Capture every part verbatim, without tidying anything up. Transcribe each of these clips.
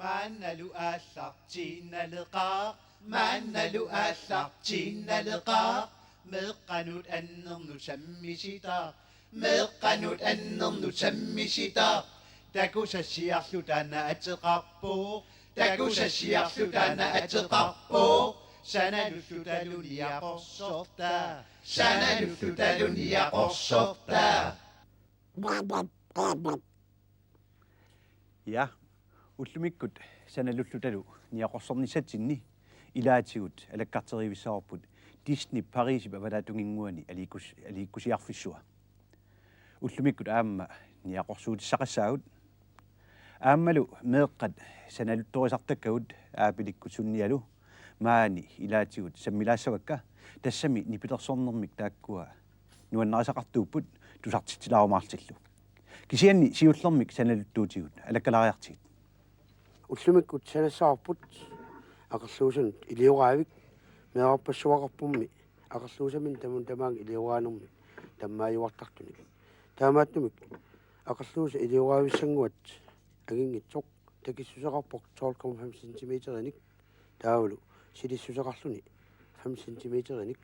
Maannalu aallartiinnaleqaaq, maannalu aallartiinnaleqaaq, meeqqanut annernut sammisitaq, meeqqanut annernut sammisitaq, takusassiarlu taanna ateqarpoq, takusassiarlu taanna ateqarpoq, sanalullutalu niaqorsortaa, sanalullutalu niaqorsortaa. Ja, ullumikkut sanalullutalu niaqorsornissatsinni ilaatigut alakkarterivissavarput Disney Parisip avataatunginnguani aliikkus-, aliikkusiarfissua. Ullumikkut aamma niaqorsuutissaqassaagut. Aammalu meeqqat sanaluttorisartakkagut aapilikkut sunnialu maani ilaatigut sammilaassavakka, tassami nipilersornermik taakkua nuannarisaqartuupput tusartitsilaarumaartillu. Kisianni siullermik sanaluttuutigut alakkalaariartigit. Ullumikkut sanassavarput aqerluusanut ilioraavik, meerarpassuaqarpummi aqerluusaminnik tamanut tamaanga ilioraanermik tammaajuartartunik. Taamaattumik aqerluusaq ilioraavissannguat anginngitsoq takissuseqarpoq tolv komma fem centimeterinik, taavalu silissuseqarluni fem centimeterinik.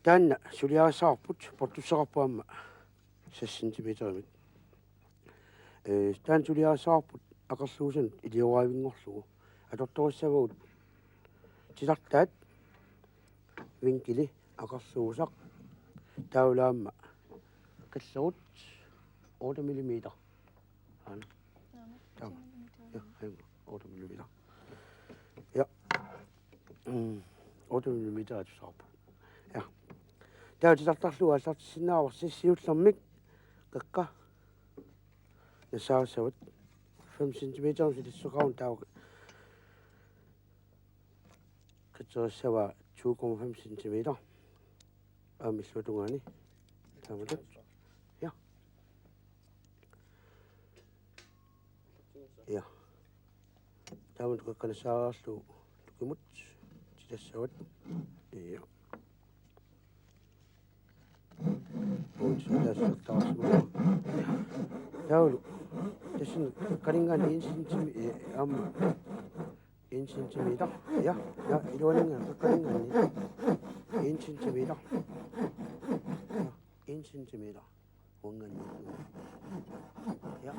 Taanna suliarissavarput portusseqarpoq aamma seks centimeterimik. Ee, taanna suliarissavarput aqerluusanut ilioraavinngorlugu. Atortorissavagut titartaat, vinkeli, aqerluusaq, taavalu aamma qillerut otte millimeter. Aana. Taama. Ja, aamma otte millimeter. Ja. Mm, otte millimeter atussavarput. Ja. Taava titartarlugu aallartissinnaavarsi, siullermik qeqqa nassaassavat fem centimeter silissuseqaruni, taava qitserissavaa to komma fem centimeter. Aamma illuatungaani. Taamatut. Ja. Ja. Taamatut qeqqa nassaariarlugu tukimut titassavat. Ja. Uut tassa taarsimaga. Taavalu. Tassani qeqqaninngaanniit en centimeter, ee, aamma en centimeter. Ja, ja, iluaninngaanniit qeqqaninngaanniit en centimeter. Ja, en centimeter. Uanngaanniit. Ja.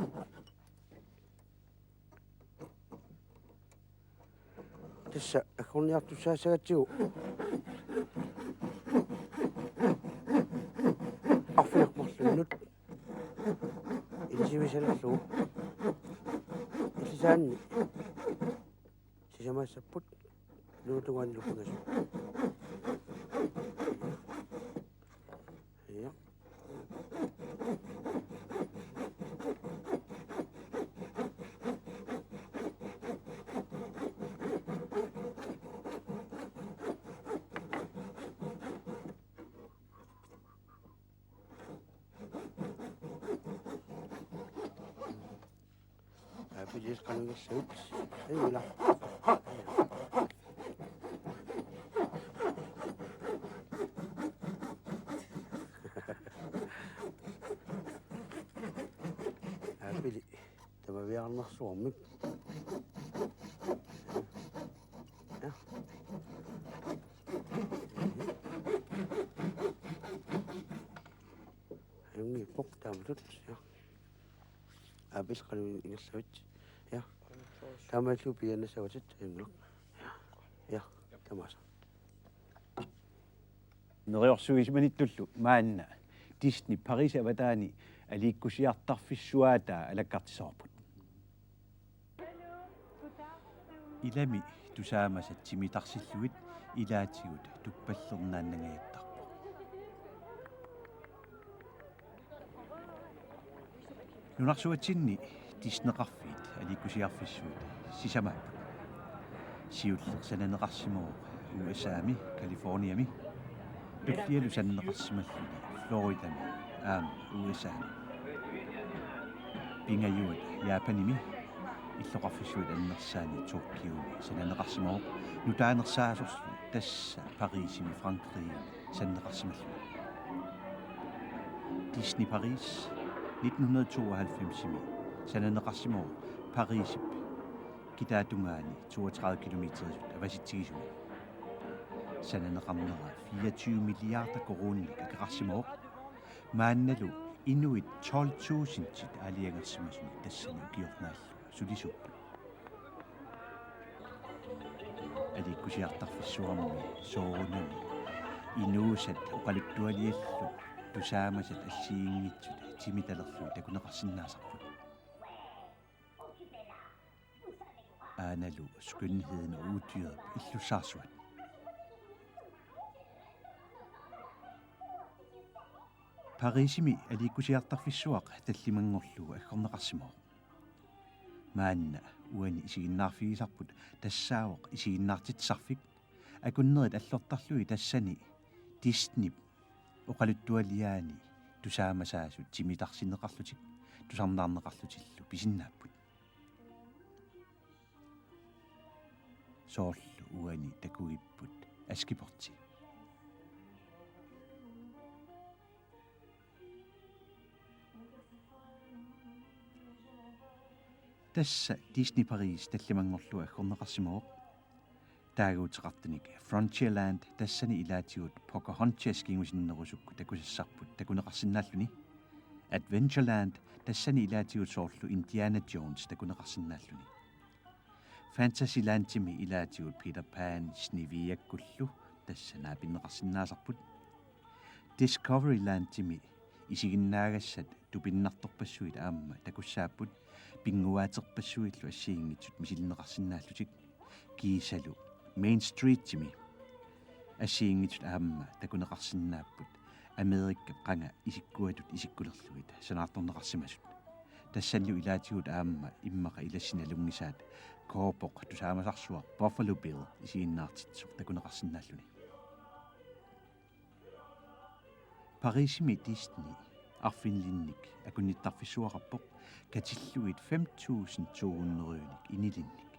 Tassa aggorniartussaassagatsigu arfineq-marlunnut ilisivisalerlugu illisaanni sisamaassapput, illuatungaanilu pingasut. Ja. Aapili qanoq ingerlavit? Ajunngilaq. Aapili tamaviaarnersuarmik. Ja. Ajunngippoq taamatut. Ja. Aapili qanoq ingerlavit? Ja. Taamaallu piiaannassavatit, ajunngilaq. Ja. Ja. Tamaasa. Neriorsuisimanittullu maanna Disney Paris avataani aliikkusiartarfissuaataa alakkartissavarput. Ilami tusaamasat timitarsillugit ilaatigut tuppallernaannangajattarpoq. Nunarsuatsinni Disneyqarfiit aliikkusiarfissuit sisamaapput. Siulleq sananeqarsimavoq U S A-mi, Californiami. Tullialu sananeqarsimalluni Floridami aamma U S A-mi. Pingajuat Japanimi, illoqarfissuit annersaanni Tokyomi sananeqarsimavoq, nutaanersaasorlu tassa Parisimi, Frankrigimi sananeqarsimalluni. Disney Paris nitten hundrede tooghalvfemsimi sananeqarsimavoq Parisip kitaatungaani toogtredive kilometerisut avasitsigisumik. Sananeqarnera fireogtyve milliarder koruuninik akeqarsimavoq. Maannalu inuit tolv tusindit aalajangersimasunik tassani ukiornaallu sulisuupput. Aliikkusiartarfissuarmi soorunami inuusat oqaluttualiallu tusaamasat assigiinngitsut timitalerlugit takuneqarsinnaasarput. Aanalu Skønheden og Udyrep illussaarsuat. Parisimi aliikkusiartarfissuaq tallimanngorlugu aggorneqarsimavoq. Maanna uani isiginnaarfigisarput tassaavoq isiginnaartitsisarfik, akunnerit allortarlugit tassani Disneyp oqaluttualiaani tusaamasaasut timitarsinneqarlutik tusarnaarneqarlutillu pisinnaapput. Soorlu uani takugipput Askepoti. Tassa Disney Paris tallimanngorlugu aggorneqarsimavoq. Taaguuteqartunik Frontierland tassani ilaatigut Pocahontas kingusinnerusukkut takusassarput takuneqarsinnaalluni. Adventureland tassani ilaatigut soorlu Indiana Jones takuneqarsinnaalluni. Fantasylandimi ilaatigut Peter Pan Sneviakkullu tassa naapinneqarsinnaasarput. Discoverylandimi isiginnaagassat tupinnartorpassuit aamma takussaapput, pinnguaaterpassuillu assigiinngitsut misilinneqarsinnaallutik. Kiisalu Main Streetimi assigiinngitsut aamma takuneqarsinnaapput, Amerikap qanga isikkuatut isikkulerlugit sanaartorneqarsimasut. Tassanilu ilaatigut aamma immaqa ilassi nalunngisaat cowboy tusaamasarsuaq Buffalo Bill isiginnaartitsisoq takuneqarsinnaalluni. Parisimi Disney arfinilinnik akunnittarfissuaqarpoq katillugit fem tusind to hundrede inilinnik.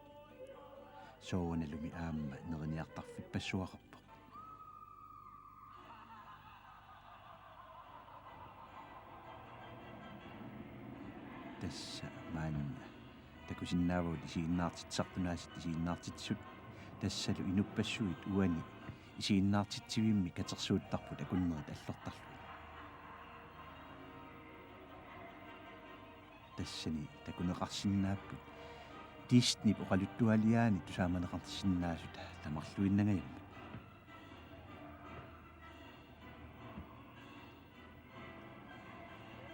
Soorunalumi aamma neriniartarfippassuaqarpoq. Tassa maanna takusinnaavagut isiginnaartitsisartunaasat isiginnaartitsisut, tassalu inuppassuit uani isiginnaartitsivimmik katersuuttarput akunnerit allortarlugit. Tassani takuneqarsinnaapput Disneyp oqaluttualiaani tusaamaneqarsinnaasut tamarluinnangajammik.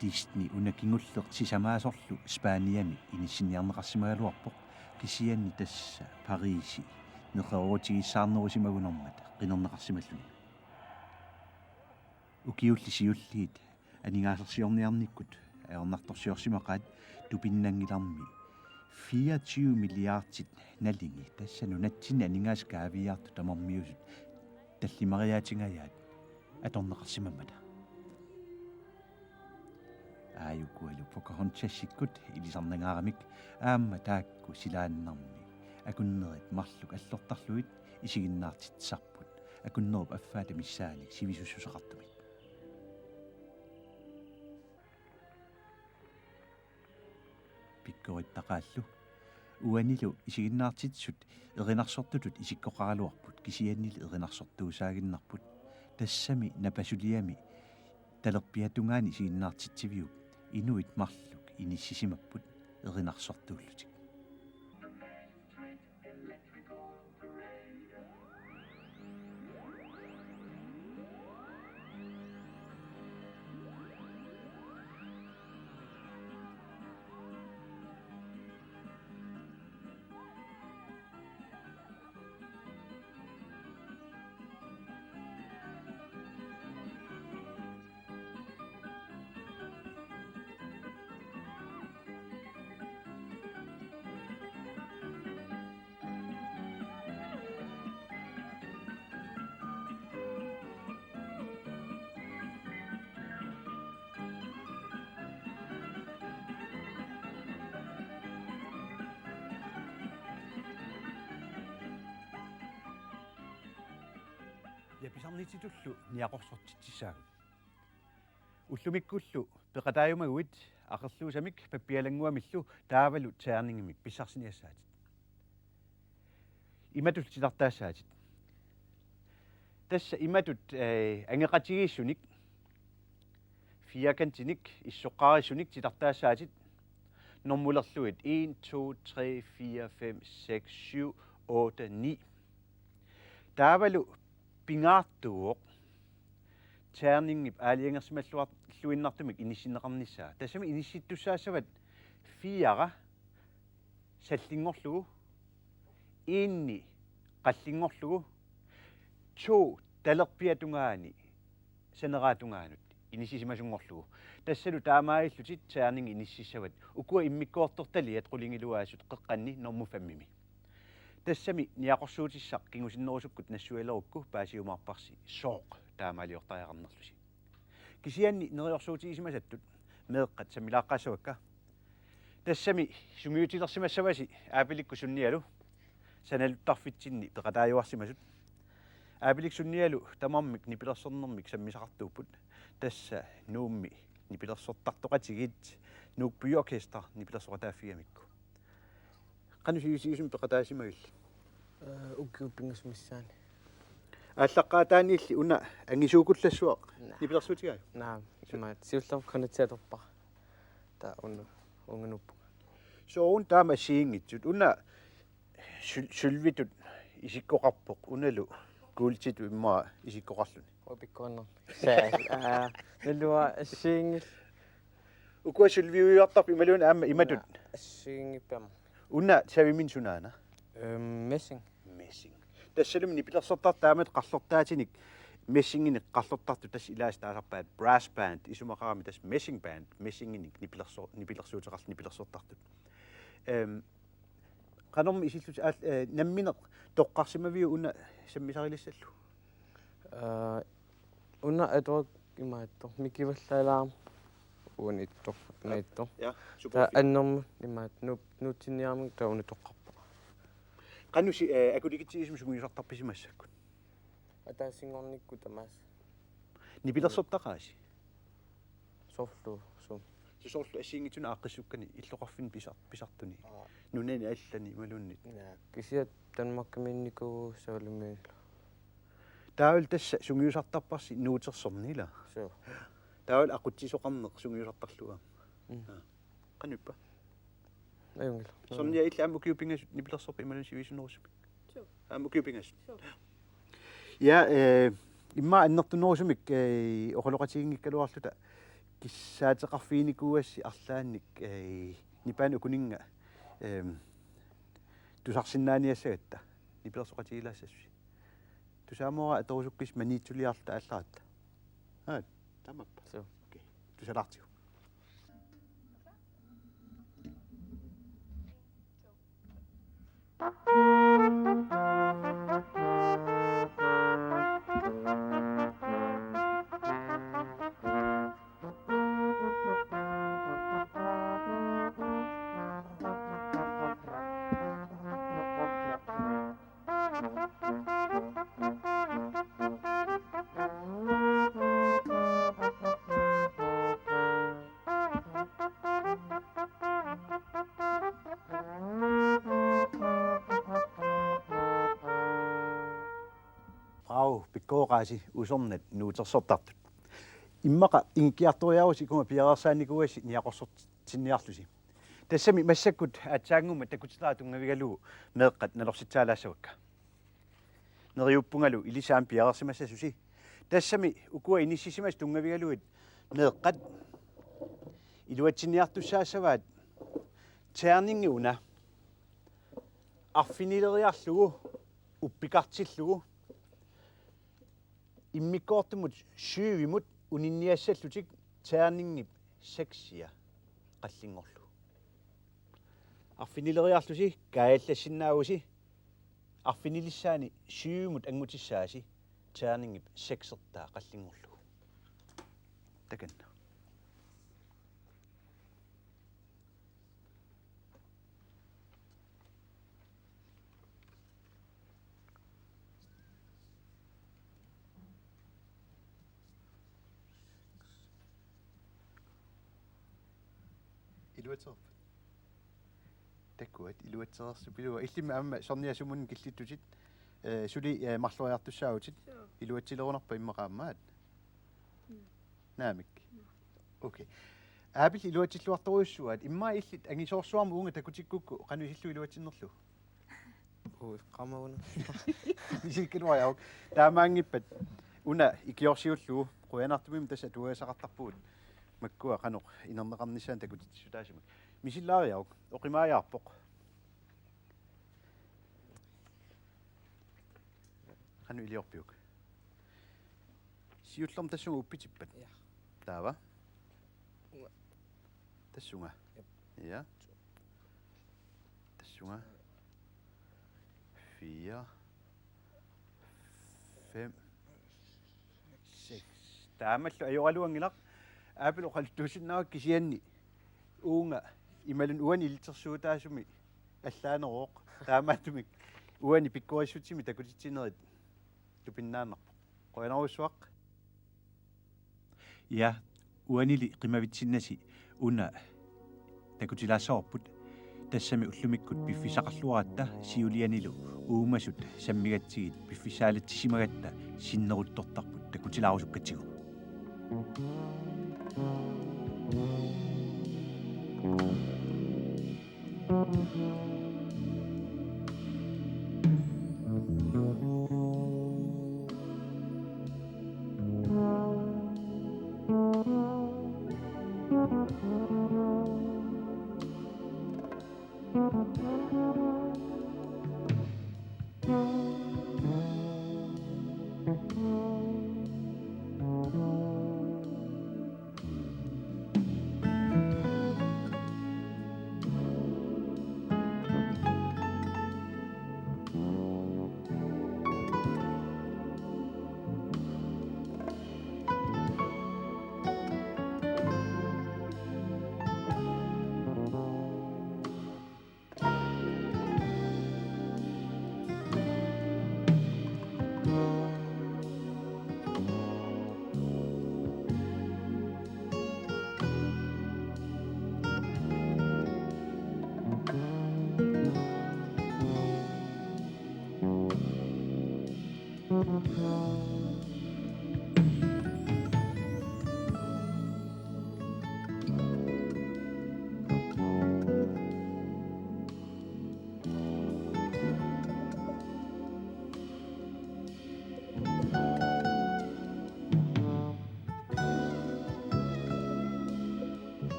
Disney una kingulleq sisamaasorlu Spaniami inissinniarneqarsimagaluarpoq, kisianni tassa Parisi neqeroorutigissaarnerusimagunermat qinerneqarsimalluni. Ukiullit siulliit aningaasarsiorniarnikkut ajornartorsiorsimaqaat tupinnanngilarmi fireogtyve milliardit nalingi, tassa nunatsinni aningaasat kaaviiaartut tamarmiusut tallimariaatingajaat atorneqarsimammata. Aajukualu Pocahontassikkut ilisarnangaaramik aamma taakku silaannarmi akunnerit marluk allortarlugit isiginnaartitsisarput akunnerup affaata missaanik sivisussuseqartumik. Pikkorittaqaallu uanilu isiginnaartitsisut erinarsortutut isikkoqaraluarput, kisiannili erinarsortuusaaginnarput. Tassami napasuliami talerpiatungaani isiginnaartitsiviup inuit marluk inissisimapput erinarsortuullutik. Ja, pisarnitsitullu niaqorsortitsissaagut. Ullumikkullu peqataajumaguit aqerluusamik pappialannguamillu taavalu terningimik pissarsiniassaatit. Imatut titartaassaatit. Tassa imatut, eh, angeqatigiissunik, firkantinik, issoqqaarissunik titartaassaatit. Normulerlugit en, to, tre, fire, fem, seks, syv, otte, ni. Taavalu pingaartuuvoq terningip aalajangersimalluar-, -luinnartumik inissinneqarnissaa. Tassami inissittussaassavat fire sallinngorlugu, en qallinngorlugu, to talerpiata tungaani saneraata tungaanut inissisimasunngorlugu. Tassalu taamaalillutik terningi inississavat. Ukua immikkoortortaliat qulingiluaasut qeqqanni normu femmimi. Tassami niaqorsuutissaq kingusinnerusukkut nassuialerukku paasiumaarparsi sooq taamaaliortariaqarnerlusi. Kisianni neriorsuutigisimasattut meeqqat sammilaaqqaassavakka. Tassami sungiutilersimassavasi aapilikkut sunnialu sanaluttarfitsinni peqataajuarsimasut. Aapilikkut sunnialu tamarmik nipilersornermik sammisaqartuupput. Tassa Nuummi nipilersortartoqatigiit, Nuuk By Orkester nipilersoqataaffigamikku. Qanoq sivisutigisumik peqataasimagillit? Eh, ukiut pingasut missaanni. Aallaqqaataaniilli una angisuukullassuaq. Naa. Nipilersuutigaajuk? Naa, imaat siullermik qanoq atorpara. Taava una, uunga nuuppunga. Sooruna taama assigiinngitsut. Una syl-, sølvitut isikkoqarpoq, unalu kuultitut immaqa isikkoqarluni. Uapikkuannermi. Saa, aa, nalua assigiinngillat. Ukua sølviujuartarput imaluunniit aamma imatut? Naa, assigiinngippat aamma. Una saviminik sunaana? Øhm, messing. Messing. Tassalumi nipilersortartut taamatut qarlortaatinik messinginik qarlortartut tassa ilaasa taasarpaat brass band, isumaqarami tassa messing band, messinginik nipilerso-, nipilersuuteqarl-, nipilersortartut. Øhm, qanormi isillut aal-, eh, nammineq toqqarsimaviuk una sammisarilissallugu? Aa, una atoq imaattoq, mikivallalaarmat uaniittoq, naittoq. Ja, taava super fint. Annermut imaattoq, nuut-, nuutsinniarmik taava una toqqarpoq. Qanoq si-, eh, akulikitsigisumik sungiusartarpisi massakkut? Ataasinngornikkut tamaasa. Nipilersortaqaasi? Soorlu, suu. Soorlu assigiinngitsunik aaqqissukkani illoqarfinni pisar-, pisartuni. Aa. Nunani allani imaluunniit. Ja, kisianni Danmarkimiinnikuuvoq Savalimmiunilu. Taavalu tassa sungiusartarparsi nuutersorneq, ilaa? Suu. Taavalu aqutsisoqarneq sungiusartarlugu aamma. Mm. Aa. Qanoq ippa? Ajunngilaq. Sonja, illit aamma ukiut pingasut nipilersorpit imaluunniit sivisunerusumik? Suu. Aamma ukiut pingasut. Suu. Ja, eh, immaqa annertunerusumik, eh, oqaloqatiginngikkaluarluta kissaateqarfiginikuuassi arlaannik, eh, nipaanik ukuninnga, eh, tusarsinnaaniassagatta nipilersoqatigilaassasusi. Tusaamoora atorusukkisi maniitsuliarluta aallaratta. Aa, taamaappa. Suu. Okay. Tusalaartigu. Bravo, pikkooqaasi usornat nuutersortartut. Immaqa ingikkiartoriarusi ukunga piareersaanikuuassi niaqorsortinniarlusi. Tassami massakkut aatsaannguamik takutitara tunngavigalugu meeqqat nalorsitsaalaassavakka. Neriuppungalu ilissi aamma piareersimassasusi. Tassami ukua inissisimasut tunngavigalugit meeqqat iluatsinniartussaassavaat terningi una arfinileriarlugu uppikartillugu immikkoortumut syvimut uninniassallutik terningip seksia qallinngorlugu. Arfinileriarlusi kaajallassinnaagussi, arfinilissaani syvimut anngutissaasi terningip seksertaa qallinngorlugu. Takanna. Iluatsereerput. Takuat, iluatsereersupilua. Illimmi aamma sorniasumut killittutit, eh, suli, eh, marloriartussaavutit. Suu. Iluatsilerunarpa immaqa aamma? Mm. Naamik. Mm. Okay. Aapil iluatsilluartorujussuaat, immaqa illit angisoorsuarmut uunga takutikkukku qanoq isillugu iluatsinnerlugu? Ui, qamaguna. Isikkinuariaruk. Taamaanngippat una ikiorsiullugu qujanartumik tassa atuagasaqartarpugut. Makkua qanoq inerneqarnissaanut takutitsissutaasumik. Misillaariaruk, oqimaajaarpoq. Qanoq iliorpiuk? Siullermik tassunga uppitippat. Ja. Taava? Uunga. Tassunga. Jep. Ja. Tassunga. Fire. Fem. Seks. Taamallu ajoraluanngilaq. Aapil oqaluttuussinnaavara kisianni uunga imaluunniit uani ilitsersuutaasumi allaanerooq. Taamaattumik uani pikkorissutsimik takutitsinerit tupinnaannarpoq. Qujanarujussuaq. Ja, uanili qimavitsinnasi una takutilaassavarput, tassami ullumikkut piffissaqarluaratta siulianilu uumasut sammigatsigit piffissaalatsissimagatta sinneruttortarput, takutilaarusukkatsigu.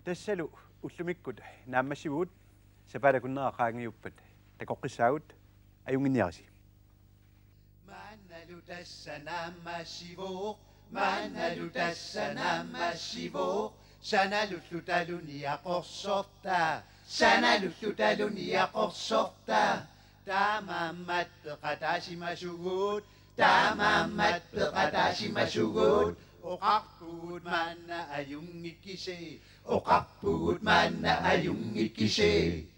Tassalu ullumikkut naammassivugut, sapaatip akunnera qaangiuppat takoqqissaagut, ajunnginniarisi. Maannalu tassa naammassivoq, maannalu tassa naammassivoq, sanalullutaluni aqorsorta, sanalullutaluni aqorsorta. Taamaammat peqataasimasugut, taamaammat peqataasimasugut, oqarpugut maanna ajunngikkisi, oqarpugut maanna ajunngikkisi.